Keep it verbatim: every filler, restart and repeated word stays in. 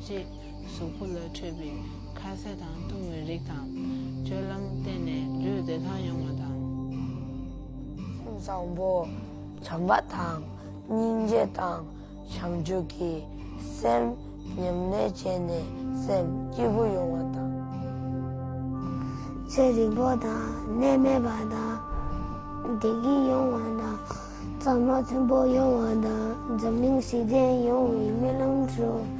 གཟུགས་པོ་ལ་འཕྲོད་པའི་ཁ་ཟས་དང་བཏུང་བའི་རིགས་དང་། སྤྱོད་ལམ་བརྟེན་ནས་ལུས་བདེ་ཐང་ཡོང་བ་དང་། སེམས་བཟང་པོ། བྱམས་པ་དང་། སྙིང་རྗེ་དང་། བྱང་ཆུབ་ཀྱི་སེམས་ཉམས་ལེན་བྱས་ནས་སེམས་སྐྱིད་པོ་ཡོང་བ་དང་། ཚེ་རིང་པོ་དང་ནད་མེད་པ་དང་བདེ་སྐྱིད་ཡོང་བ་དང་། བསམ་བློ་ཆེན་པོ་ཡོང་བ་དང་། འཛམ་གླིང་ཞི་བདེ་ཡོང་བའི་སྨོན་ལམ་ཞུ།